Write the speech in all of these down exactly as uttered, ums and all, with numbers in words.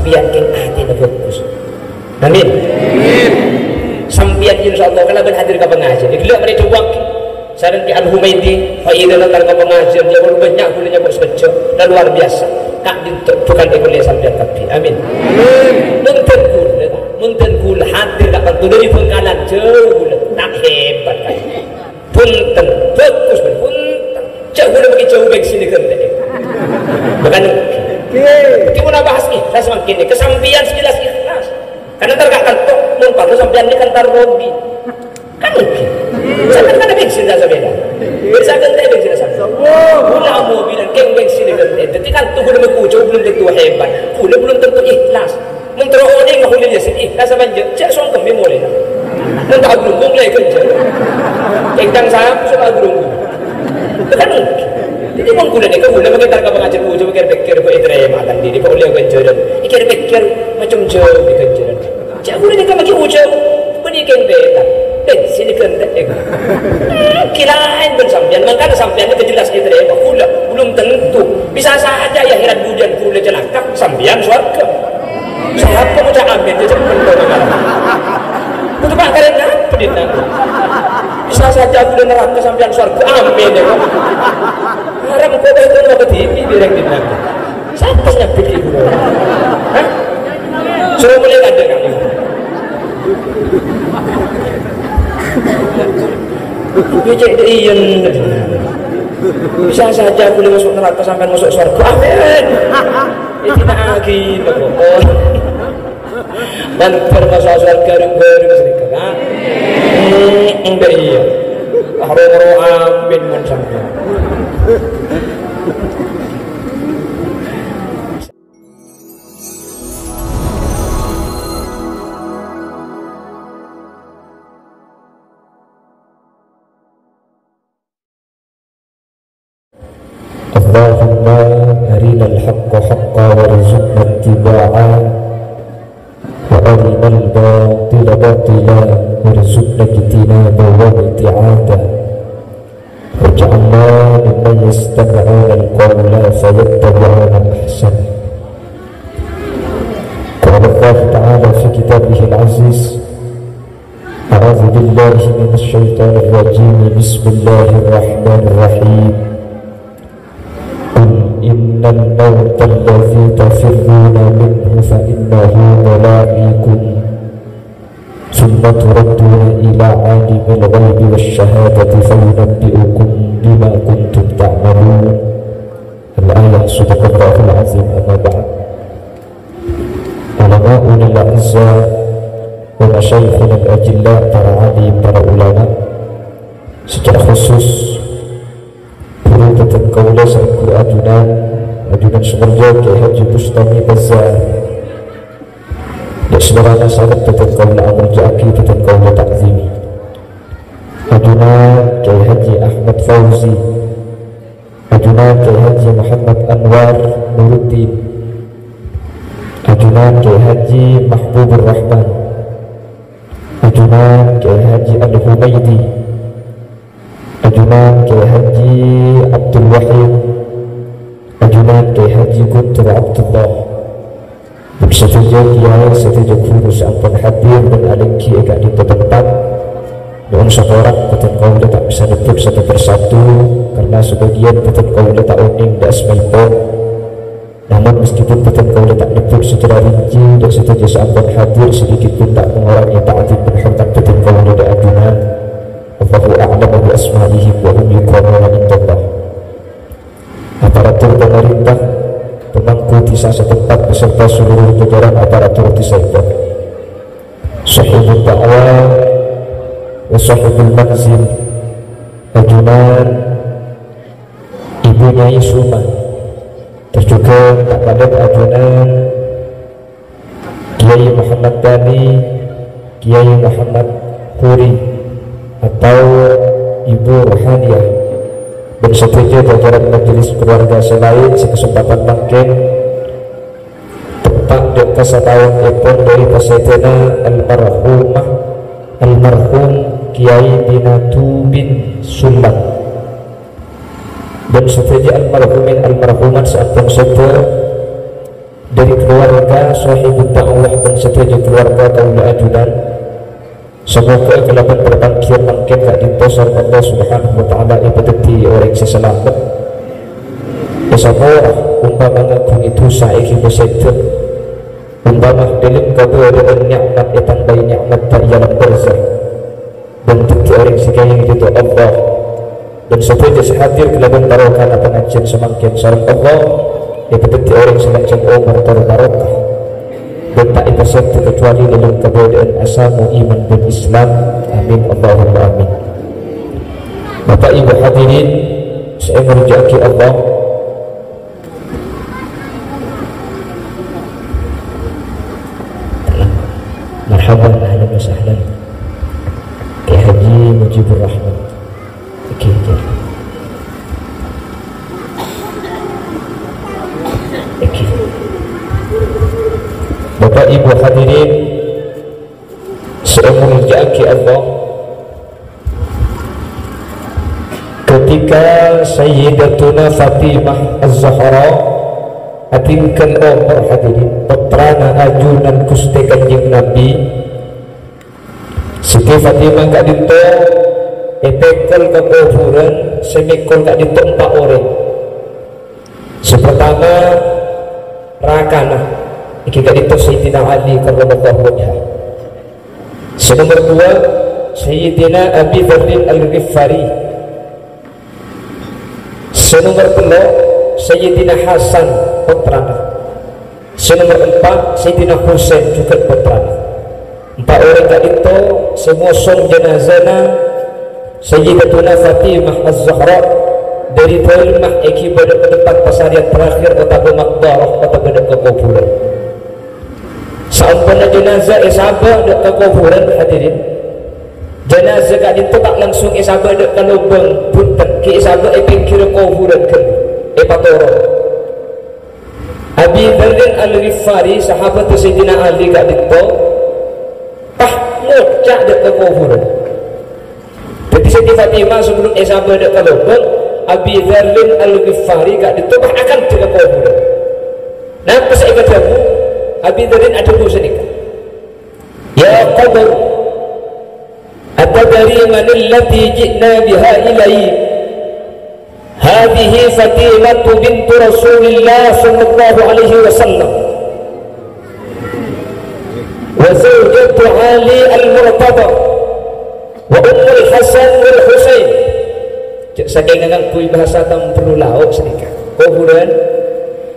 Sampèyan kèng atèna bhâghus. Amin. Sampèyan, insyaallah, kalabân hadir ka pangajiân. Ghellâ' marè dhâbuwaghi sareng Kè Al-Humaidi, fa idza entar ka pangajiân, ya, walaupun bânnya' ghulâ nyambu sakejjhâ', la luar biasa. Ka'dinto bhâkal èkollè sampèyan kabbhi. Amin. Mon dhân ghulâ, mon dhân ghulâ hadir ka' tanto dhâri Bhângkalan, jhâu ghulâ, ta' hebat, kan? Bhunten, bhâghus, bhunten. Jhâ' ghulâ maghi jhâu bengsinna ghântè'è. Bukan. Ghi. Dhâddhi mon abahas ikhlas mangkèn nèka, sampèyan sè jelas ikhlas. Karena entar ka' kanto, mon padâ sampèyan nèka entar rogi. Kan ghi. Sampèyan kan bengsin ta' sabhâlâ. Bisa ghântè'è bengsinna sampèyan. Ghulâ amobilan kèng bengsinna ghântè'è. Dhâddhi kanto ghulâ maghi jhâu belum tentu hebat. Ghulâ belum tentu ikhlas. Mon terro onèng Maulid Yasin, eh, kasa panjhâ, jhâ' songkem mè molè. Mon ta' agrunggong la èghânjhâr. Èngkang sapa sè ta' agrunggong? Kan? Dhâddhi mon ghulâ nèka ghulâ mangkèn entar ka pangajiân, ghulâ pèkkèr-pèkkèr, kok ètarèma tang diri, kok ollè ghânjhârân. Èkèr-pèkkèr, macem jhâu ghânjhârân. Jhâ' ghulâ nèka maghi ojhân, bânnè kèng bhidhâ. Bengsin ghântè'è. Ghi laèn bân sampèyan, mangkana sampèyan nèka jelas ètarèma. Ghulâ belum tentu. Bisa saja è akhèrat budiyân ghulâ calaka, sampèyan sowarghâ. Sapa ngoca' amin, ya, cempel to, kan? Kodhu pakarèn apa, dinna? Bisa saja ghulâ naraka, sampèyan sowarghâ. Amin, ya, kan? Haram kok itu mau ke T V, biar yang dinna. Sapa sè nyabbhit ibu? Hah? Soro molè kadhâ', kan? Iyâ, cè' dâ' iyâ. Bisa saja ghulâ maso' naraka, sampèyan maso' sowarghâ. Amin. Èdina'aghi, napa? Mandhâr maso' sowarghâ rèng-bhâreng sanèka, kan? Hmm, dâ' iyâ. Ah, ro-, ro-, amin, mon sampèyan. اللهم أرنا الحق حقا وارزقنا اتباعه، وأرنا الباطل باطلا وارزقنا اجتنابه وابتعاده، واجعلنا ممن يستمعون القول فيتبعون أحسنه. قال الله تعالى في كتابه العزيز: أعوذ بالله من الشيطان الرجيم. بسم الله الرحمن الرحيم. قل إن الموت الذي تفرون منه فإنه ملاقيكم، ثم تردون إلى عالم الغيب والشهادة فينبئكم بما كنتم تعملون. الآية. صدق الله العظيم. أما بعد. Ulama'unal a'izza wa masyayikhunal ajilla, para alim, para ulama, secara khusus ghuru bhâdhân kaulâ sareng ghuru ajunan, ajunan sè molja Kyai Haji Bustami Bazzar. Dâ' sabârâna sanget bhâdhân kaulâ amolja'aghi, bhâdhân kaulâ ta'zimi. Ajunan Kyai Haji Ahmad Fauzi, ajunan Kyai Haji Muhammad Anwar Nuruddin, ajunan Kyai Haji Mahbubur Rahman, ajunan Kyai Haji Al-Humaidi, ajunan Kyai Haji Abdul Wahid, ajunan Kyai Haji Guntur Abdullah. Bân sadhâjâ kyai, sadhâjâ ghuru sè ampon hadir bân alèngghi è ka'dinto tempat. Nyo'on sapora, bhâdhân kaulâ ta' bisa nyebbhut satu persatu, karna sabâgiyân bhâdhân kaulâ ta' onèng dâ' asmaèpon. Namun, meskipun bhâdhân kaulâ ta' nyebbhut secara rinci, dâ' sadhâjâ sè ampon hadir, sedikit pun ta' mengurangi ta'zim bân hormat bhâdhân kaulâ dâ' ajunan. Allahu a'lamu bi asma'ihim wa hum yuqamuna indallah. Aparatur pamarènta, pemangku dhisa satempat beserta seluruh jajaran aparatur dhisaèpon. Sahibud da'wah wa sahibul manzil, ajunan Ibu Nyai Suma, terjuga tak padat ajunan Kyai Muhammad Tani, Kyai Muhammad Huri, atau Ibu Rohaniyah, bân sadhâjâ jajaran majelis keluarga sè laèn sè kasempadhân mangkèn teppa' dâ' ka sataonèpon dâri pasèdhâna almarhumah, almarhum Kyai Binatu bin Sulam, bân sadhâjâ almarhumin almarhumat sè ampon sèdhâ, Dhâri kaluarga Sohibud Da'wah bân sadhâjâ kaluarga kaulâ ajunan, samoghâ kalabân parpangghiyân mangkèn ka'dinto sareng Allah Subhanahu wa Ta'ala èpadhâddhi orèng sè salamet. Èsapora, ompama ngaghungè dhusa èghibâ sèdhâ, ompama dhâlem kabâdâ'ân nè'mat ètambâi nè'mat bâ' è alam barzakh. Bân dhâddhi orèng sè kèngèng ridho Allah. Bân sadhâjâ sè hadir kalabân barokana pangajiyân samangkèn sareng Allah, èpadhâddhi orèng sè lanjhâng omor tor barokah. Bân ta' èpasèdhâ kacobâli dhâlem kabâdâ'ân asamo iman bân Islam. Amin, Allahumma amin. Bapa' Ibu hadirin sè èmoljâ'aghi Allah, Marhaban, ahlan wa sahlan. Kiai Haji Mujibur Rahman. Oke, oke. Oke. Bapa' Ibu hadirin sè èmoljâ'aghi Allah, ketika Sayyidatuna Fatimah Az-Zahra atinggal omor, hadirin, pottrana ajunan Ghustè Kanjeng Nabi, Siti Fatimah ka'dinto èpèkol ka kobhurân, sè mèkol ka'dinto empa' orèng. Sè partama, rakana, èngghi ka'dinto Sayyidina Ali karramallahu wajhah. Sè nomer duwâ', Sayyidina Abi Dzarrin Al-Ghifari. Sè nomer tello', Sayyidina Hasan, pottrana. Sè nomer empa', Sayyidina Husain, jhughân pottrana. Empa' orèng ka'dinto sè mosong janazana Sayyidatuna Fatimah Az-Zahra dhâri dâlemma èghibâ dâ' ka tempat pasarèyan terakhir otabâ maqbarah otabâ dâ' ka kobhurân. Saamponna janaza èsabâ' dâ' ka kobhurân, hadirin, janaza ka'dinto ta' langsung èsabâ' dâ' ka lobâng, bhunten, ghi' èsabâ' è pèngghirrâ kobhurân ghâllu, èpatoron. Abi Dzarrin Al-Ghifari, sahabat Sayyidina Ali ka'dinto, pas ngoca' dâ' ka kobhurân. Dhâddhi Siti Fatimah sabellun èsabâ' dâ' ka lobâng, Abi Dzarrin Al-Ghifari ka'dinto pas akanta ka kobhurân. Napa sè èkadhâbu? Abi Dzarrin adhâbu sanèka, "Ya qabr, atadri manillati ji'na biha ilaik? Hadhihi Fatimatu bintu Rasulillah sallallahu alaihi wasallam, wa zaujatu Ali al-Murtada, wa ummul Hasan wal Husain." Cè' sakènga ngangghuy bhâsa tamperru lao' sanèka. Kobhurân,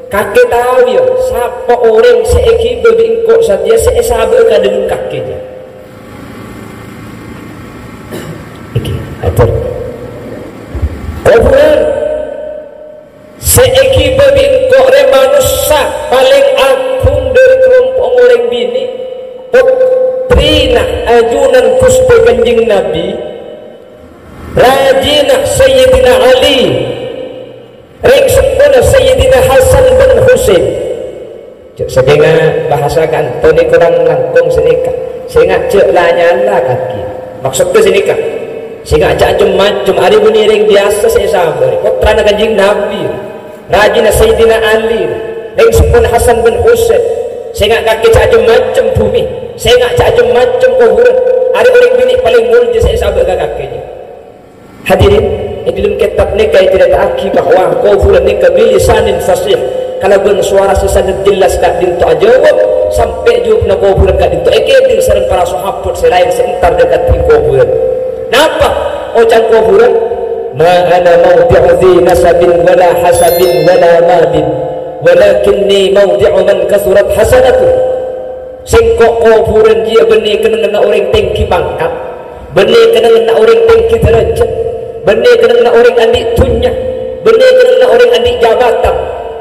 kakè tao, ya, sapa orèng sè èghibâ bi' engko' satèya sè èsabâ' ka dâlem kakè, ya? Iki, ator. Kobhurân, sè èghibâ bi' engko' rè manossa palèng aghung dâri kalompo'na orèng binè', pottrina ajunan Ghustè Kanjeng Nabi, rajina Sayyidina Ali, rèng seppona Sayyidina Hasan bân Husain. Cè' sakènga bhâsa ka'dinto nèka korang langkong sanèka. Sènga' jhâ' la-nyala kakè. Maksoddhâ sanèka. Sènga' jhâ' cem-macem, arè bânnè rèng biyasa sè èsabâ', pottrana Kanjeng Nabi, rajina Sayyidina Ali, rèng seppona Hasan bân Husain. Sènga' kakè jhâ' cem-macem bhumè. Sènga' jhâ' cem-macem kobhurân. Arè orèng binè' palèng molja sè èsabâ' ka kakè. Hadirin, è dâlem kètab nèka ècarèta'aghi bahwa kobhurân nèka bilisanin fasih, kalabân sowara sè sanget jelas ka'dinto ajâwâb, sampè' jâwâbbhâ kobhurân ka'dinto èkèdhing sareng para sahabat sè laèn sè entar dâ' kobhurân. Napa oca'na kobhurân? "Ma ana maudhi'u dzi nasabin wala hasabin wala malin, walakinni maudhi'u man kasurat hasanatuh." Sèngko' kobhurân jiyâ bânnè kennengnganna orèng tèngghi pangkat. Bânnè kennengnganna orèng tèngghi dârâjhât, bânnè kennengnganna orèng andi' dhunnya, bânnè kennengnganna orèng andi' jabatan,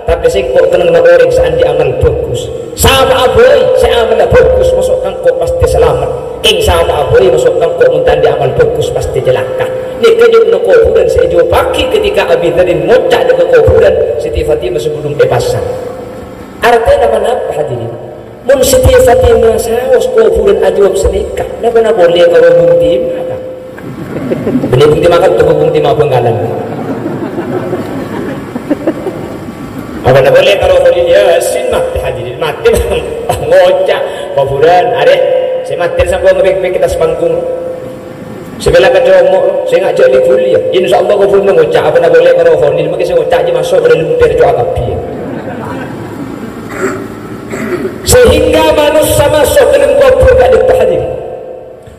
tapè sèngko' kennengnganna orèng sè andi' amal bhâghus. Sapa'a bhâi sè amalla bhâghus maso' ka engko' pastè salamet. Kèng sapa'a bhâi maso' ka engko' mon ta' andi' amal bhâghus pastè calaka. Nèka jâwâbbhâ kobhurân sè èjâwâbbhâghi ketika Abi Dzarrin ngoca' dâ' ka kobhurân Siti Fatimah sabellun èpasang. Artèna ponapa, hadirin? Mon Siti Fatimah saos kobhurân ajâwâb sanèka, napa-napa ollè karo Bung Tima, kan? Bânnè Bung Tima kan toko Bung Tima Bangkalan. Apa napa ollè karo Yasin matè, hadirin, matè ngoca' kobhurân, arè' sè matè sampè' ngepèk-pèk attas panggung. Sè bella ka commo', sè ngajhâk li-ghuli, ya. Insyaallah kobhurân ngoca', apa na boleh karo Khonil, mangkè sè ngoca' jâ' maso' ka dâlem pèr co'a kabbhi. Sehingga manossa maso' ka dâlem kobhur ka'dinto, hadirin.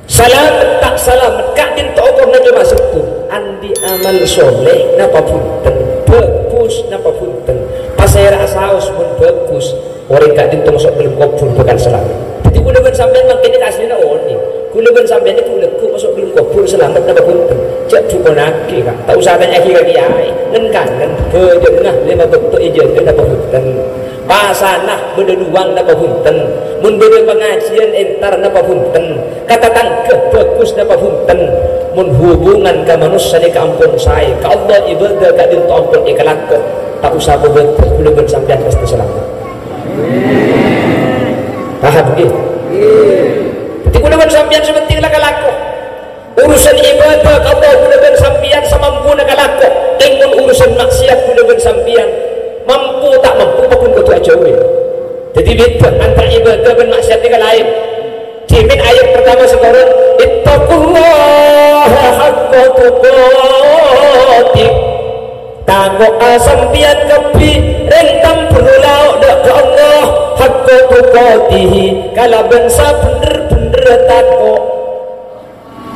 Salamet ta' salamet, ka'dinto okorna coma sèttong. Andi' amal soleh napa bhunten, bhâghus napa bhunten, pasèra saos mon bhâghus, orèng ka'dinto maso' dâlem kobhur bhâkal salamet. Dhâddhi kaulâ bân sampèyan mangkèn nèka asllina onèng. Kaulâ bân sampèyan nèka lagghu' maso' dâlem kobhur salamet napa bhunten. Jhâ' dhukonnaghi, Ka'. Ta' osa tanya'aghi ka kèyaè. Ngen-kangen, bhâjângnga lèma bâkto èjâgâ napa bhunten. Pasana bâdâ luwang napa bhunten? Mon bâdâ pangajiyân entar napa bhunten? Ka tatangghâ bhâghus napa bhunten? Mon hubungan ka manossa nèka ampon saè, ka Allah ibadah ka'dinto ampon èkalako, ta' osa pabâdâ, kaulâ bân sampèyan pastè salamet. Paham, ngghi? Dhâddhi kaulâ bân sampèyan sè penting la kalako. Urusan ibadah ka Allah kaulâ bân sampèyan samampuna kalako, kèng mon urusan maksiat kaulâ bân sampèyan mampu ta' mampu paggun kodhu ajhâuwi. Dhâddhi bhidhâ antara ibadah bân maksiat nèka laèn. Dhimèn ayat pertama sè toron, "Ittaqullaha haqqa tuqatih." Tako'a sampèyan kabbhi rèng tambhuru lao' dâ' ka Allah, haqqa tuqatih, kalabân sabhendher-bhendherra tako'.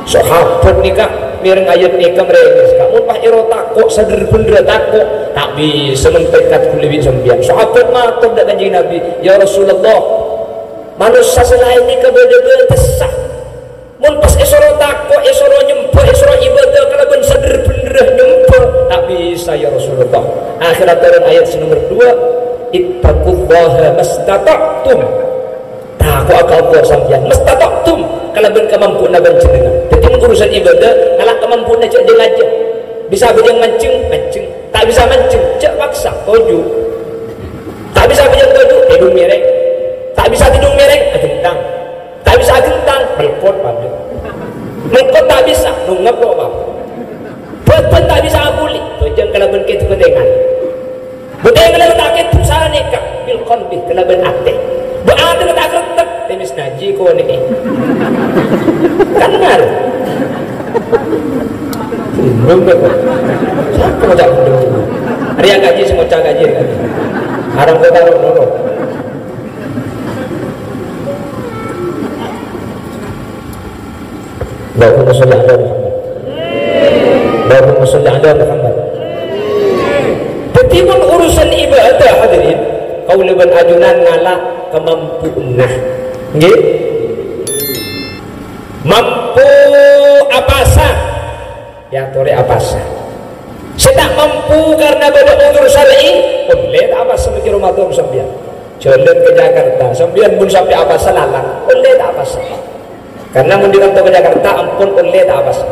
Sahabat nèka mèreng ayat nèka mrèngès, Ka'. Mon pas èro tako', sadher-bhendherra tako', ta' bisa mènta èkat kaulâ bi' sampèyan. Sahabat mator dâ' Kanjeng Nabi, "Ya Rasulullah, manossa sè laèn nèka bâdâ bâtessa. Mon pas èsoro tako', èsoro nyembhâ, èsoro ibadah kalabân sadher-bhendherra nyembhâ, ta' bisa, ya Rasulullah." Akhèrra toron ayat sè nomer duwâ', "Ittaqullaha mastata'tum." Tako'a ka Allah sampèyan, mastata'tum, kalabân kamampuanna panjhennengngan. Dhâddhi, mon urusan ibadah, ngala' kamampuanna jhâ' jhâ-ngajhâ. Bisa abhâjâng manjheng, manjheng. Ta' bisa manjheng, jhâ' paksa, toju'. Ta' bisa abhâjâng toju', tèdung mèrèng. Ta' bisa tèdung mèrèng, aghentang. Ta' bisa aghentang, melkot padâ. Melkot ta' bisa, nongep kok, Pak. Bhâbhân ta' bisa aghuli, tojjhâng kalabân kèdhi bhâtengan. Bhâtengan la ta' kèdhi sapanèka, bil qalbi, kalabân atè. Bâ atè la ta' krettek, tèmès najhi konè'è. Kan ngar. Bingung kok. Sapa ngoca' bingung? Arèya kajhi sè ngoca' kajhi, kajhi. Arang kota loro. Allahumma sholli ala Muhammad. Allahumma sholli ala Muhammad. Dhâddhi, mon urusan ibadah, hadirin, kaulâ bân ajunan ngala' kamampuanna. Ngghi? Mampu apasa? Èyatorè apasa. Sè ta' mampu karna bâdâ udzur syar'i, ollè ta' apasa mèkkè Ramadan sampèyan. Jhâlân ka Jakarta, sampèyan mon sampè' apasa lalang, ollè ta' apasa. Karna mon dâri kanto ka Jakarta, ampon ollè ta' apasa.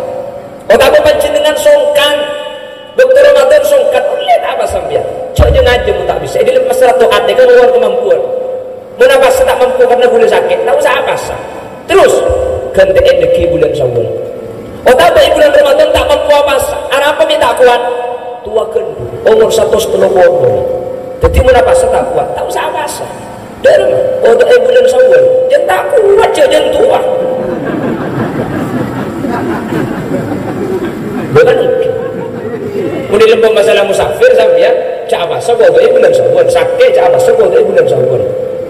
Otabâ panjhennengngan songkan, bâkto Ramadan songkan, ollè ta' apasa sampèyan. Jhâ' jhâ-ngajhâ mon ta' bisa. È dâlem masalah to'at nèka luar kemampuan. Mon apasa ta' mampu karna ghulâ sakè', ta' osa apasa. Terros, ghântè'è dhâggi' bulân Syawal. Otabâ è bulân Ramadan ta' mampu apasa, arapa mè' ta' kowat? Towa ghândhu, omor satos tello polo. Dhâddhi mon apasa ta' kowat, ta' osa apasa. Dâremma, kodhu è bulân Syawal, jhân ta' kowat jhâ' jhân towa. Bukan. Mon è lembâ' masalah musafir sampèyan, jhâ' apasa kodhu è bulân Syawal, sakè' jhâ' apasa kodhu è bulân Syawal.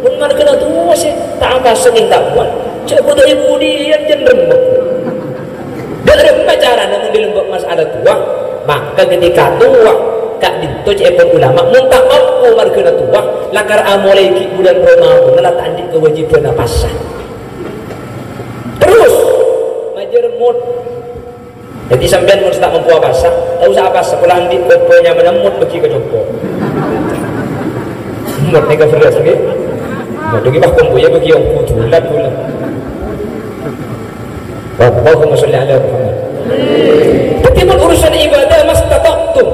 Mon marghâna towa sè ta' apasa kèng ta' kowat, jhâ' kodhu è budiyân jhân remma. Dâremma carana mon è lembâ' masalah towa, maka ketika towa, ka'dinto ca'èpon ulama, mon ta' mampu marghâna towa, lakar amolaè ghi' bulân Ramadan la ta' andi' kawâjibhân apasa. Terros, majâr mot. Dhâddhi sampèyan mon ta' mampu apasa, ta' osa apasa, pola andi' kompoy nyamana mot bâgi ka compo'. Mot nèka bherrâs, ngghi? Mot nèka pas kompoyya bâgi ongghu dulat, dulat. Allahumma sholli ala Muhammad. Dhâddhi mon urusan ibadah mastata'tum.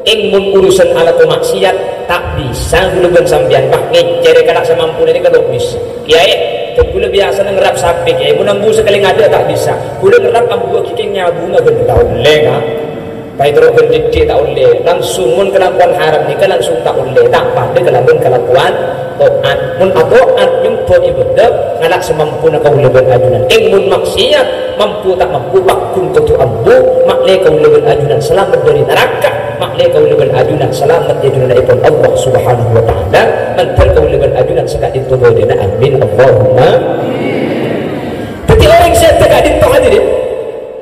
Kèng mon urusan alako maksiat, ta' bisa kaulâ bân sampèyan, pas ngèncèrè kana' samampuna nèka ta' bisa. Kèyaè, dhân kaulâ biyasana ngerrap sapè, Kèyaè, mon ambu sakalè ngadâ' ta' bisa. Kaulâ ngerrap ambu aghi' kèng nyabunga bân ta' ollè, Ka'. Paètoro' ghân dhiddhi' ta' ollè, langsung mon kalakowan haram nèka langsung ta' ollè, ta' padâ kalabân kalakowan to'at. Mon ato'at nyoba ibâdâ, ngala' samampuna kaulâ bân ajunan. Kèng mon maksiat, mampu ta' mampu, pagghun kodhu ambu, ma'lè kaulâ bân ajunan salamet dâri naraka, ma'lè kaulâ bân ajunan salamet è dhunnyana èpon Allah Subhanahu wa Ta'ala, mandhâr kaulâ bân ajunan sè ka'dinto bâdâna. Amin, Allahumma. Dhâddhi orèng sè adâ' ka'dinto, hadirin,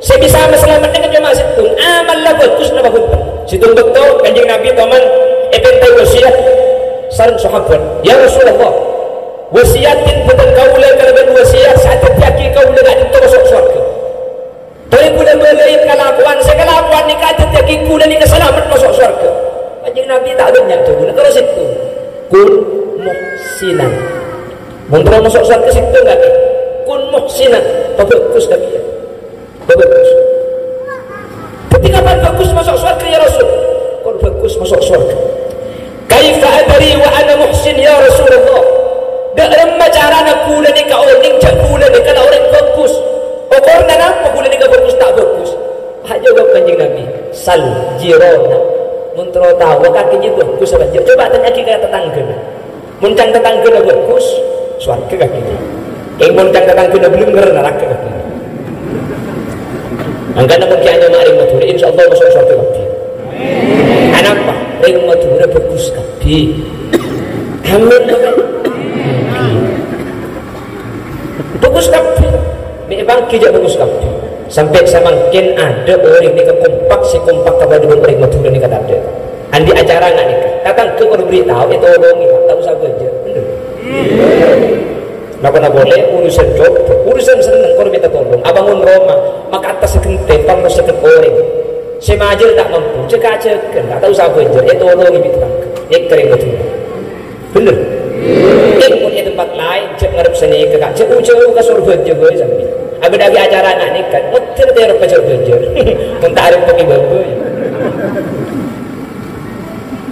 sè bisa masalamet nèka coma sèttong, amalla bhâghus napa bhunten. Sèttong bâkto Kanjeng Nabi toman èpènta wasiyat sareng sahabat, "Ya Rasulullah, wasiyati bhâdhân kaulâ kalabân wasiyat sè adhâddhiyâghi kaulâ ka'dinto maso' sowarghâ. Torè kaulâ bâlâi kalakowan sè kalakowan nèka adhâddhiyâghi kaulâ nèka salamet maso' sowarghâ." Kanjeng Nabi ta' bânnya' dhâbuna, terros sèttong, "Kun muhsinan." Mon terro maso' sowarghâ sèttong kakè, "Kun muhsinan," pabhâghus kakè. Pabhâghus. Dhâddhi kapan bhâghus maso' sowarghâ, ya Rasul? Kon bhâghus maso' sowarghâ. "Kaifa adri wa ana muhsin, ya Rasulullah?" Dâ' remma carana kaulâ nèka onèng jhâ' kaulâ nèka la orèng bhâghus? Okorra napa kaulâ nèka bhâghus ta' bhâghus? Ajâwâb Kanjeng Nabi, "Sal jirana." Mon terro tao, kakè jiyâ bhâghus apa jhâ'? Coba tanya'aghi ka tatangghâna. Mon ca'na tatangghâna bhâghus, sowarghâ kakè. Kèng mon ca'na tatangghâna bhâlângèr, naraka kakè. Mangkana mon ghi' anyama rèng Madhurâ, insyaallah maso' sowarghâ kabbhi. Anapa? Rèng Madhurâ bhâghus kabbhi. Amin, Bapak. Bhâghus kabbhi. Mè' èpangghi jhâ' bhâghus kabbhi. Sampè' samangkèn adâ' orèng nèka kompak, sè kompak kapadâ bân orèng Madhurâ nèka tadâ'. Andi' acara nga' nèka. Tatangghâ kor bâri' tao, ètolongè, Pak. Ta' osa bâjâr. Bhender. Napa-napa polè, urusan jobbhâ, urusan senneng kor mènta tolong. Abângon roma, makatta sè ghentèng, parlo sèket orèng. Sè majâr ta' mampu, jhâ'-kajhâghân, ta' osa bâjâr, ètolongè bi' tatangghâ. Èkèrèng Madhurâ. Bhender. Kèng mon è tempat laèn, jhâ' ngarep sanèka, Ka'. Jhâ' u-jhâu ka Sorbhâjâ bhâi sampèyan. Abâdâ'aghi acara nga' nèka, moddhâr tèrep ka jhâ' bhâjâr. Mon ta' arep pake bâbâ, ya.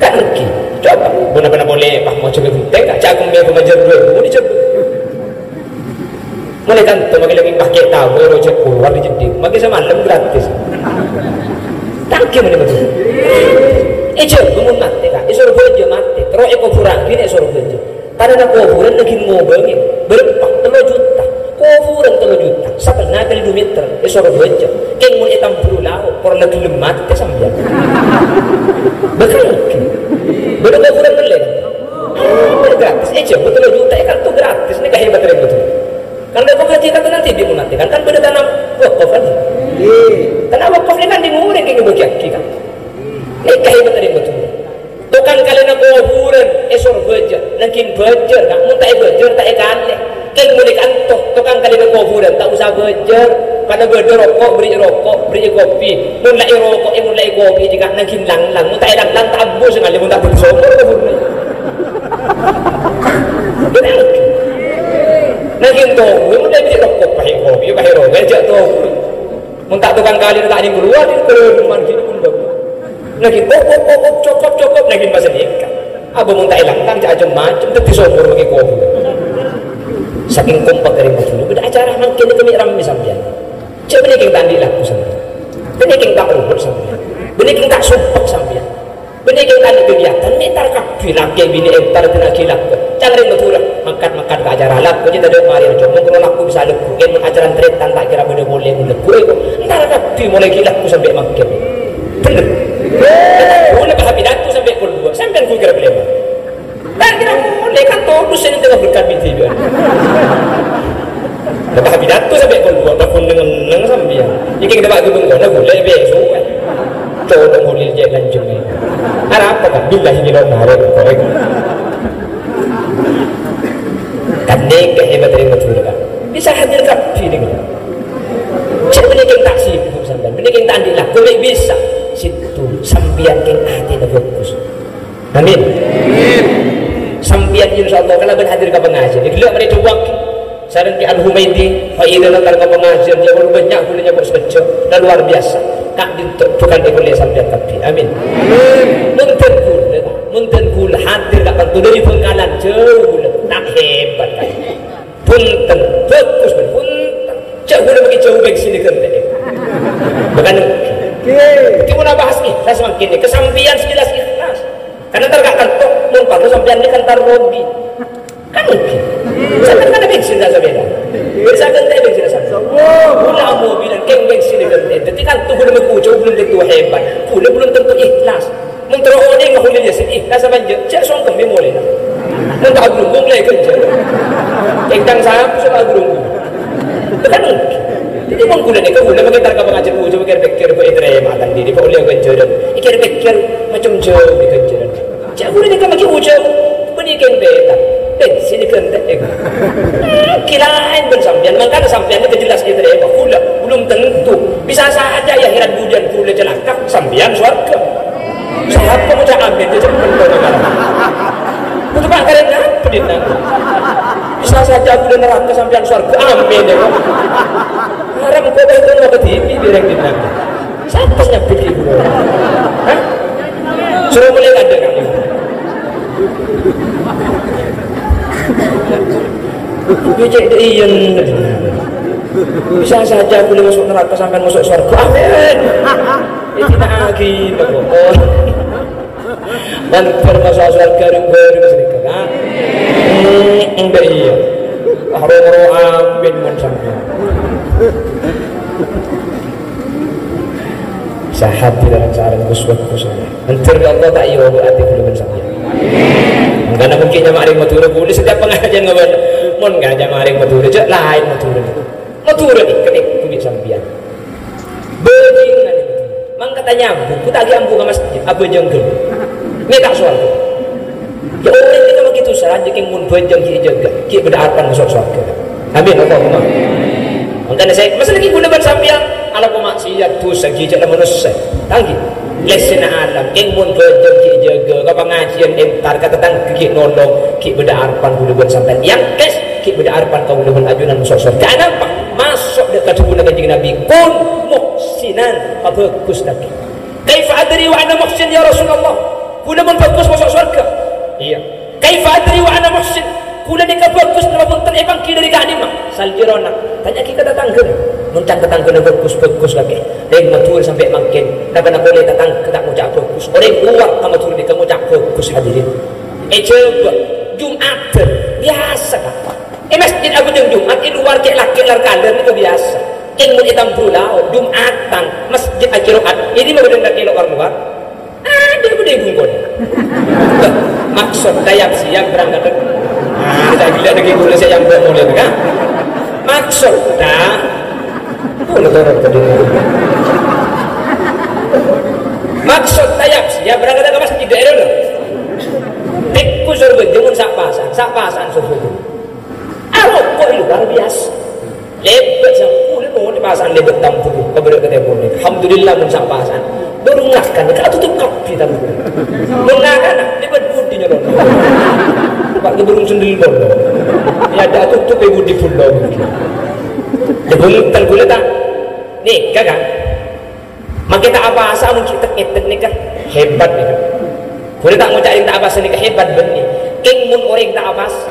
Kan ènggi. Coba, mon apa-napa polè, pas mau jhâ' ghentèng, Ka', jhâ' kemmè ka bhâjâr bhâi, mon èjhâ' Mon è kanto makè lagi pake tao, ero cè' kalowar è jeddhing. Makè samalem gratis. Tangkè mènè betul. È Jhâbâ mon matè, Ka'. È Sorbhâjâ matè. Terro èkobhurraghi nè' Sorbhâjâ. Tanana kobhurân lagi ngobângè. Bârâmpa? Tello juta. Kobhurân tello juta. Satengnga kalè du meter. È Sorbhâjâ. Kèng mon è Tamburu Lao', kor la ghellem matè sampèyan. Bâkal lagi. Bâdâ kobhurân mellè, Ka'? Gratis. È Jhâbâ tello juta, è kanto gratis. Nèka hebat rèng betul. Kan lè kok haji kan nanti di munati kan, kan bâdâ tana wakaf kan? Tana wakaf nèka kan di ngorèng kèng bâgi-bâgi kan. Nèka hebat rèng betul. Tokang kalèna kobhurân è Sorbhâjâ, nangkèng bhâjâr, Ka', mon ta' èbhâjâr, ta' èkalè. Kèng mon è kanto, tokang kalèna kobhurân, ta' osa bhâjâr. Kana bâdâ roko', bherri'i roko', bherri'i kopi. Mon la èroko', è mon la èkopi, Ka', nangkèng lang-lang. Mon ta' èlang-lang, ta' ambu sè ngalè, mon ta' bhâdhi somor kobhurân. Nangkèng to, mon la bherri' roko', pahè kopi, pahè roko', jhâ' to. Mon ta' tokang kalè, ta' nèng kalowar, nèng kalowar, man gini pun bagus. Lagi, "Op, op, op, op, cokop, cokop," lagi masa nèka. Abâ mon ta' èlang-lang, jhâ' cem-macem, dhâddhi somor bâgi kopi. Sakèng kompak rèng betul. Bâdâ acara mangkèn nèka mè' rammè sampèyan. Jhâ' bânnè kèng ta' andi' lagu sampèyan. Bânnè kèng ta' urut sampèyan. Bânnè kèng ta' sumpek sampèyan. Bânnè kèng ta' andi' kegiatan, mè' entar kabbhi lakè binè entar dinaghi lagu. Can rèng Madhurâ, mangkat-mangkat ka acara lagu, jhâ' tadâ' marè rèng Jhâbâ, mon lagu bisa lagu. Kèng mon acara tarètan ta' kèra bâdâ polè mon lagu, èko. Entar kabbhi molaè ghi' lagu sampè' mangkèn. Bhender. Polè bâ' pidato sampè' pokol duwâ', sampèyan ghu kèra bâlâi. Ta' kèra polè kan todus sè nèng tengah berkat bidi, ya. Bâ' pidato sampè' pokol duwâ', bâ' ghun neng-enneng sampèyan. Iki kita bâ' ghun kono, ghulâ bèso, eh. Codong hulil cè' lanjung, eh. Arapa, Ka'? Billahi, ini lo narèk, korèk. Kan nèka hebat rèng Madhurâ, Ka'. Bisa hadir kabbhi nèng. Jhâ' bânnè kèng ta' sibuk sampèyan. Bânnè kèng ta' andi' lagu, mè' bisa. Sèttong, sampèyan kèng atèna bhâghus. Amin. Sampèyan insyaallah kalabân hadir ka pangajiân. Ghellâ' marè dâwâ sareng Ki Al-Humaidi, fa idza nata ka pangajiân, ya, bânnya' ghulâ nyambu sakejjhâ'. Dah luar biasa. Ka'dinto bhâkal èkollè sampèyan kabbhi. Amin. Mon dhân ghulâ, Ka'. Mon dhân ghulâ hadir ka' kanto dâri Bhângkalan, jhâu ghulâ. Ta' hebat, Ka'. Bhunten, bhâghus, bhunten. Jhâ' ghulâ bâgi jhâu bhâghus sini ghântè. Bhâkal Dhâddhi mon abahas ikhlas mangkèn nèka, sampèyan sè jelas ikhlas. Karna entar ka kanto, mon parlo sampèyan nèka entar rogi. Kan mungkin. Sampèyan kan bensin rasa beda. Bisa ganti bensin rasa. Kaulâ mobilan kèng bensin ganti. Dhâddhi kan tuh udah mèko jauh belum tentu hebat. Kaulâ belum tentu ikhlas. Mon terro onèng kaulâ ya sih ikhlas apa enjâ'? Cè' songkem mè molè. Mon ta' agrombong lè ganjâr. Kèng tang sapu sè ta' agrombong. Kan mungkin. Dhâddhi mon kaulâ nèka kaulâ mangkèn entar ka pangajiyân ujung pèkkèr-pèkkèr kok ètarèma tang diri kok ollè ganjârân. Èkèr-pèkkèr macem jauh di ganjârân. Cè' kaulâ nèka mangkèn ujung. Bânnè kèng beda. Bensin ganti. Ghi laèn bân sampèyan, mangkana sampèyan nèka jelas ètarèma. Kaulâ belum tentu. Bisa saja ya akhirat budiyân kaulâ calaka, sampèyan sowarghâ. Sapa maca amin, jhâ' bhendher. Kudu pakarèn apa, Dinna? Bisa saja kaulâ neraka sampèyan sowarghâ. Amin, ya, kok. Haram kok itu mau ke T V, biar yang Dinna. Sapa sè nyabbhit ibu? Hah? Suruh mulai ada kali. Ini cek deh, iya. Bisa saja kaulâ masuk neraka sampèyan masuk sowarghâ. Amin. Ini lagi, oh. Mon bâ'na maso' sowarghâ rèng-bhâreng sanèka, kan? Hmm, enggak iya. Wah, ro-, ro-, amin, mon sampèyan. Sahat di dalam sareng Gus Bagus. Entar ya Allah, ta' iya, Bu, ati belum sampèyan. Mangkana mungkin nyama rèng Madhurâ, Bu, setiap pengajian ngabân. Mon nggak nyama rèng Madhurâ, cek laèn Madhurâ. Madhurâ nèka, nèka, budi sampèyan. Bâjingan. Mangkana nyambung, ku ta' ghi' ambu ka masjid, abhâjâng ghâllu. Mè' ta' sowarghâ. Ya, orèng nèka begitu saja, kèng mon bhâjâng ghi' èjâgâ, ghi' bâdâ arebbhân maso' sowarghâ. Amin, Allahumma. Mangkana sè, masalah ghi' kaulâ bân sampèyan, alako maksiat, dhusa, ghi' jhâ' la manossa. Tang ghi'. Lèssèna alam, kèng mon bhâjâng ghi' èjâgâ, ka pangajiyân èntar, ka tatangghâ ghi' nolong, ghi' bâdâ arebbhân kaulâ bân sampèyan. Yang kes, ghi' bâdâ arebbhân kaulâ bân ajunan maso' sowarghâ. Anapa? Maso' dâ' ka dhâbuna Kanjeng Nabi, "Kun muhsinan," pabhâghus lagi. "Kaifa adri wa ana muhsin, ya Rasulullah?" Kaulâ mon bhâghus maso' sowarghâ. Iyâ. "Kaifa adri wa ana muhsin?" Kaulâ nèka bhâghus napa bhunten èpangghi dâri ka'dimma? Sal jirana. Tanya'aghi ka tatangghâna. Mon can tatangghâna bhâghus, bhâghus lagi. Rèng Madhurâ sampè' mangkèn, napa-napa polè tatangghâ ta' ngoca' bhâghus. Orèng lowar ka Madhurâ nèka ngoca' bhâghus, hadirin. Èjâbâ, Jum'adhân, biyasa, Ka'. È masjid abhâjâng Jum'at, è lowar cè' lakè' lar-kalèr nèko biyasa. Kèng mon è Tamburu Lao', Jum'atan, masjid aqiro'at. Ini mah bâdâ lakè' lowar-lowar. Adâ bâdâ è bungkona. Maksod tayap siap berangkat. Ah, saya gila lagi gula saya yang buat mulai, kan? Maksod dah. Oh, lu turun ke dunia. Maksod tayap siap berangkat ke masjid daerah lo. Tekku suruh berjemur sak pasan, sak pasan suruh. Aroko' luar biyasa. Lèbât sampulè mon pasang lèbât Tamburu, kabârâ' ka tèmor. Alhamdulillah, mon sampasan. Durung ngakan, ka' totop kabbhi Tamburu. Mon ngakan, lèbât budi nyolong. Pak, durung sendiri bondo. Ya, ada totop ibu di pulau. Lèbât tang gula ta'. Nèka, kan? Mangkè ta' apasa mon ghi' tek-ngètek nèka. Hebat nèka. Gula ta' ngoca' rèng ta' apasa nèka hebat bânnè. Kèng mon orèng ta' apasa.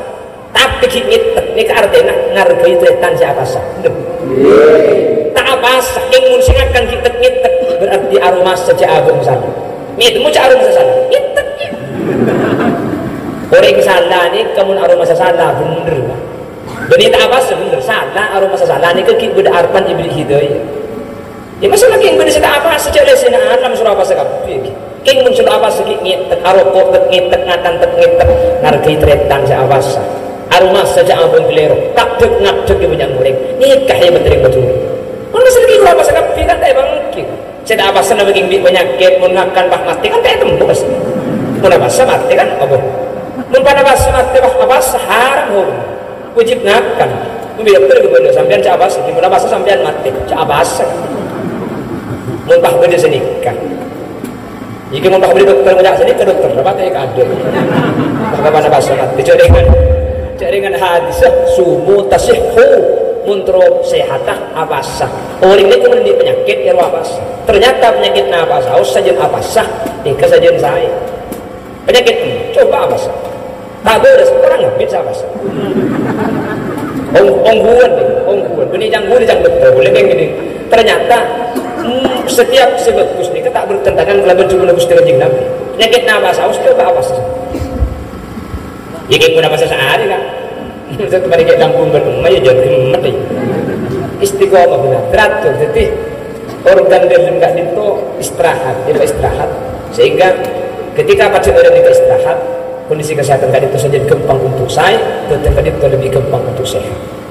Tapè ghi' ngètek, nèka artèna ngargai tarètan sè apasa. Bener? Ta' apasa, kèng mon sè ngakan ghi' tek-ngètek, berarti aromasa jhâ' abhângsana. Ngèdem jhâ' aromasa sala. Ngètek, ya. Orèng sala nèka mon aromasa sala, bener, Pak. Bânnè ta' apasa, bener. Sala, aromasa sala nèka ghi' bâdâ arebbhân èbèrri' hidayah. Ya, masalah kèng bâdâ sè ta' apasa, jhâ' lèssèna alam soro apasa kabbhi, ghi. Kèng mon sè ta' apasa ghi' ngètek, aroko' tek-ngètek, ngakan tek-ngètek, ngargai tarètan sè apasa. Aromasa jhâ' abhâng kalèro, tadhek-ngadhek è bânnya' orèng. Nèka hebat rèng Madhurâ. Mon masalah kèng soro apasa kabbhi kan ta' èpangghi. Sè ta' apasa napa kèng bi' panyakèt, mon ngakan pas matè kan ta' ètembus. Mon apasa matè kan apa? Mon pan apasa matè pas apasa haram hukum. Wajib ngakan. Mon bi' dokter ghi' bâdâ, sampèyan jhâ' apasa, mon apasa sampèyan matè, jhâ' apasa. Mon pas bâdâ sanèka. Iki mon pas bâdâ dokter ngoca' sanèka, dokter, apa ta' èkadhâ'? Pas kapan apasa matè, jhâ' rèngan, jhâ' rèngan hadis, "Sumu tasihhu." Mon terro sèhata, apasa. Orèng nèko mon andi' panyakèt, èro apasa. Ternyata panyakètna apasa, saos sajân apasa, nèka sajân saè. Panyakèt, coba apasa. Ta' bârâs, orèng ngabit sapa sè? Ong-, ongghuwân, ongghuwân. Bânnè cangghuna cang dokter, boleh kayak gini. Ternyata, hmm, Setiap sè bhâghus nèka ta' bertentangan kalabân dhâbuna Ghustè Kanjeng Nabi. Nyakèt napas, awas, coba awas. Iyâ, kèng pon napas saarè, Ka'. Maksud mari kèng tanggung bân omah, ya, jhâ' ghemmet, ya. Istiqomah benar, teratur. Jadi, organ dâlem ka'dinto istirahat, ya, Pak, istirahat. Sehingga ketika pajhât orèng nèka istirahat, kondisi kesehatan ka'dinto sajân ghâmpang untuk saè, bhâdhân ka'dinto lebih ghâmpang untuk sehat.